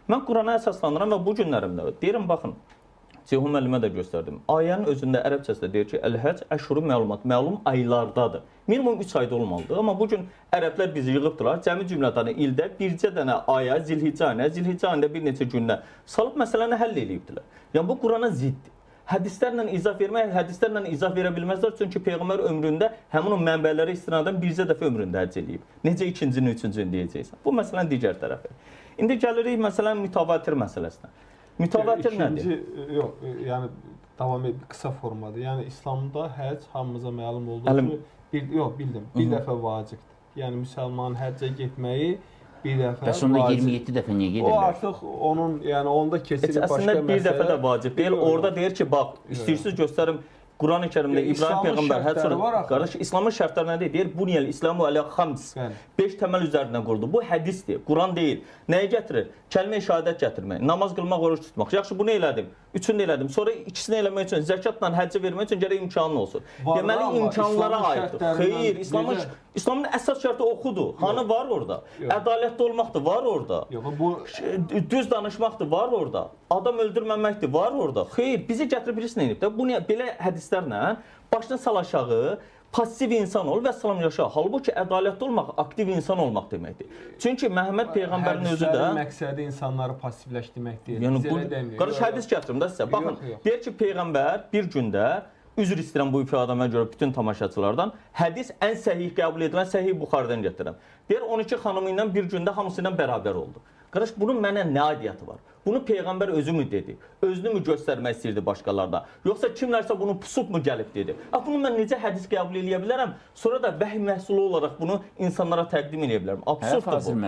Mən Qurana əsaslanıram və bu günlərimdə deyirəm, baxın, Ceyhun müəllimə də göstərdim. Ayənin özündə ərəbcəsində deyir ki, Əl-Həcc əşhuru məlumat, məlum aylardadır. Minimum 3 ayda olmalıdır. Amma bu gün ərəblər bizi yığıbdılar. Cəmi cümlətanı ildə bircə dənə aya, Zilhiccə ayına, Zilhiccə ayında bir neçə gündə salıb məsələni həll eləyibdilər. Yəni bu Qurana ziddir. Hədislərlə izah vermək, hədislərlə izah verə bilməzlər, çünki peyğəmbər ömründə həmin o mənbələrə istinadən bircə dəfə ömründə həcc eləyib. Necə ikincini, üçüncünü deyəcəksən? Bu məsələnin digər tərəfi. İndi gəlirik məsələn mütəvatir məsələsinə. Mütəvatir nədir? İkinci, yox, yəni davam et qısa formada. Yəni İslamda həcc hamımıza məlum olduğu Əlim- kimi bir yox, bildim. Bir dəfə vacibdir. Yəni müsəlmanın həccə getməyi bir dəfə Bəs onda vacib. 27 dəfə niyə O gedirlər? artıq onun, yəni onda Heç keçirik başqa əslində məsələ. bir dəfə də vacib deyil. Yox, yox. Orada deyir ki, bax, istəyirsiniz göstərim Quran-ı Kərimdə Yox, İbrahim İslamın peyğəmbər həc şərtləri var axı. Qardaş, İslamın şərtləri nədir? Deyir, buniyəl İslamu alə xams. Bəli. 5 təməl üzərindən quruldu. Bu hədisdir, Quran deyil. Nəyi gətirir? Kəlmə-i şəhadət gətirmək, namaz qılmaq, oruc tutmaq. Yaxşı, bunu elədim. Üçünü də elədim. Sonra ikisini eləmək üçün, zəkatla həccə vermək üçün gərək imkanın olsun. Var Deməli amma imkanlara İslamın aiddir. şərtlərindən Xeyr, İslamın necə? İslamın əsas şərti oxudur. Hanı var orada? Yox. Ədalətli olmaqdır, var orada. Yox, bu Düz danışmaqdır, var orada. Adam öldürməməkdir, var orada. Xeyr, bizi gətirib bilirsin nə edib də? Bu niyə belə hədislərlə başını sal aşağı, passiv insan ol və salam yaşa. Halbuki ədalətli olmaq aktiv insan olmaq deməkdir. Çünki Məhəmməd peyğəmbərin özü də hədislərin məqsədi insanları passivləşdirmək deyil. Yəni Biz bu elə demirik. qardaş Yox, hədis gətirim də sizə. Baxın, Yox, yox. deyir ki, peyğəmbər bir gündə üzr istəyirəm bu ifadəmə görə bütün tamaşaçılardan. Hədis ən səhih qəbul edilən Səhih Buxarıdan gətirirəm. Deyir 12 xanımı ilə bir gündə hamısı ilə bərabər oldu. Qardaş, bunun mənə nə aidiyyatı var? Bunu peyğəmbər özü mü dedi? Özünü mü göstərmək istəyirdi başqalarına? Yoxsa kimlərsə bunu pusub mu gəlib dedi? A bunu mən necə hədis qəbul eləyə bilərəm? Sonra da vəhy məhsulu olaraq bunu insanlara təqdim eləyə bilərəm. Hə, Absurddur Fazil bu.